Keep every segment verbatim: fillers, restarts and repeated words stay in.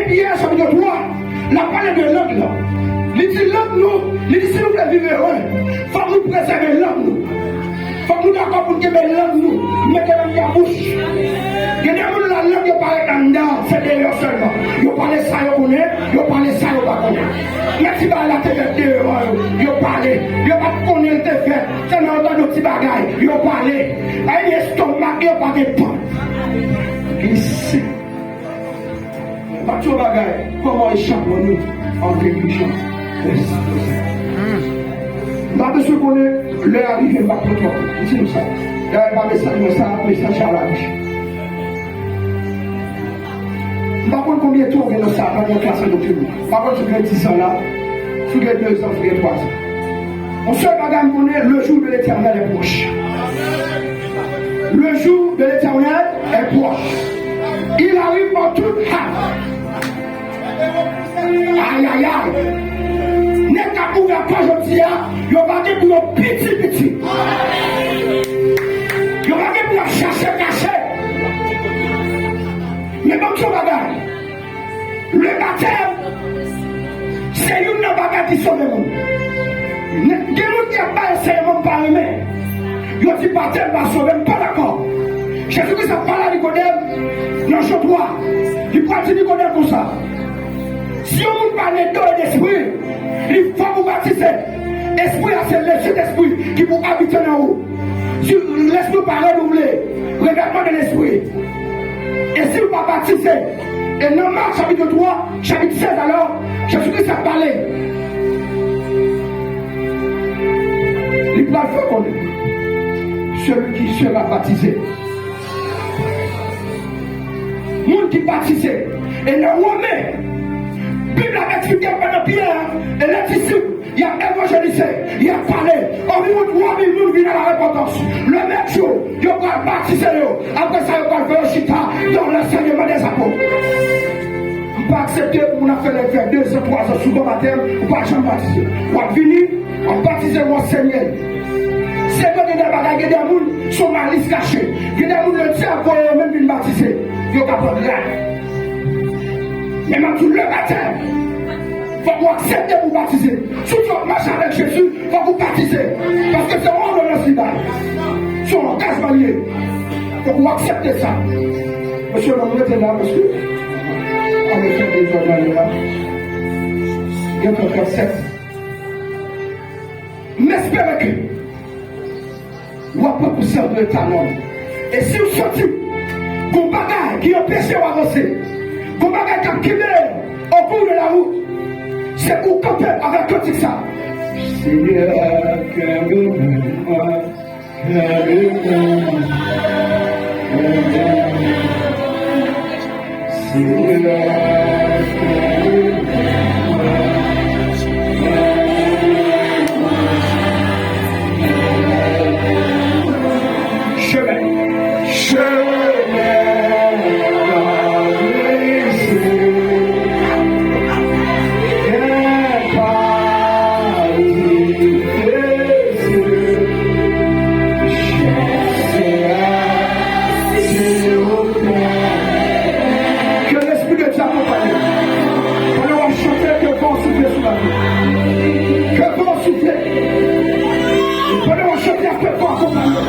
Pyè chapit twa, l ap pale de lang lan. Li di lang nou, li di si nou vle viv ere, fòk nou prezève lang nou. Fòk nou dakò pou n kenbe lang nou, mete l anndan bouch. Gen de moun la, lang yo pa ret anndan, se deyò sèlman. Yo pale sa yo konnen, yo pale sa yo pa konnen. Men ti bagay la te fèt deyò yo, yo pale. Yo pa t konnen l te fèt, sèlman yo tande yon ti bagay, yo pale. Ay, estomak yo pa gen pòt. Isi. M ap di w bagay, kòman echapman nou an religion. M pa bezwen konnen lè a rive, m pa pran twòp. M di nou sa. Dayè, pa mesaj mwen sa, mesaj sa la riche. M pa konn konbyen tan w gen nan sa, nan yon klas an doktrin. M pa konn si w gen dis an la, si w gen de zan, si w gen twa zan. Yon sèl bagay m konnen, le jour de l'Éternel est proche. Le jour de l'Éternel est proche. Il arrive en toute hâte. Ayayay. Nèg k ap ouvè kò jodi a, yo pa gen pou yo piti piti. Yo pa gen pou yo ap chache kache. Men ban m di w bagay. Le batèm, se youn nan bagay ki sove moun. Gen moun ki ap bay ansèyman m pa renmen. Yo di batèm pa sove, m pa dakò. Jezi Kris ap pale a Nikodèm nan Jan twa. Li pral di Nikodèm konsa, si yon moun pa ne do e despri, li fòk ou batize. Espri a se Lesentespri ki pou abite nan ou. Si lespri w pa renouvle, renouvèlman de lespri, e si w pa batize, e nan Mak chapit twa, chapit sèz alò, Jezi Kris ap pale. Li pral fè konnen, celui qui sera baptisé. Moun ki batize. E nan Women, Bib la eksplike pandan Pyè e lè disip y ap evanjelize, y ap pale, anviwon twa mil moun vin a la repantans. Le menm jou, yo pral batize yo. Apre sa, yo pral fè yo chita dans l'enseignement des apôtres. M pa aksepte pou moun ap fè lè fè de zan, twa zan sou gran batèm, ou pa janm batize. W ap vini, w ap batize, w ap anseye. Se vre, gen de bagay, gen de moun, se yon malis kache. Gen de moun, le dyab voye yo menm vin batize. Yo ka pran rad. Men m ap di w, le batèm, fòk ou aksepte pou w batize. Si w di w ap mache avèk Jezi, fòk ou batize. Paske se yon òdonans li bay. Se yon angajman li ye. Fòk ou aksepte sa. Mesye, nou rete la paske an efè dezòd nan lè a. Gen tan fè sèks. M espere ke w ap pran konsyans de eta nanm. E si w santi gon bagay ki anpeche w avanse, gon bagay k ap kenbe w au cours de la route, se pou w kanpe avèk kantik sa. Seigneur, que le monde, que le monde, que le monde. Chemen. Chemen la blese. Gen pa difese. Chèche silvouplè. Ke Lespri de Dye akonpanye w. Pandan w ap chante, ke van w soufle sou lavi w. Ke van w soufle. Pandan w ap chante, ke van akonpanye w.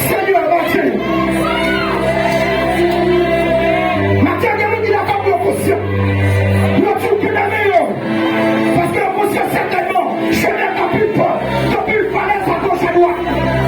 Senyè, Matye. Matye, gen moun ki la kòm yo konsyan. Yo di w kidnape yo. Paske yo konsyan sètènman, chemen anpil pòt, anpil falèz agòch adwat.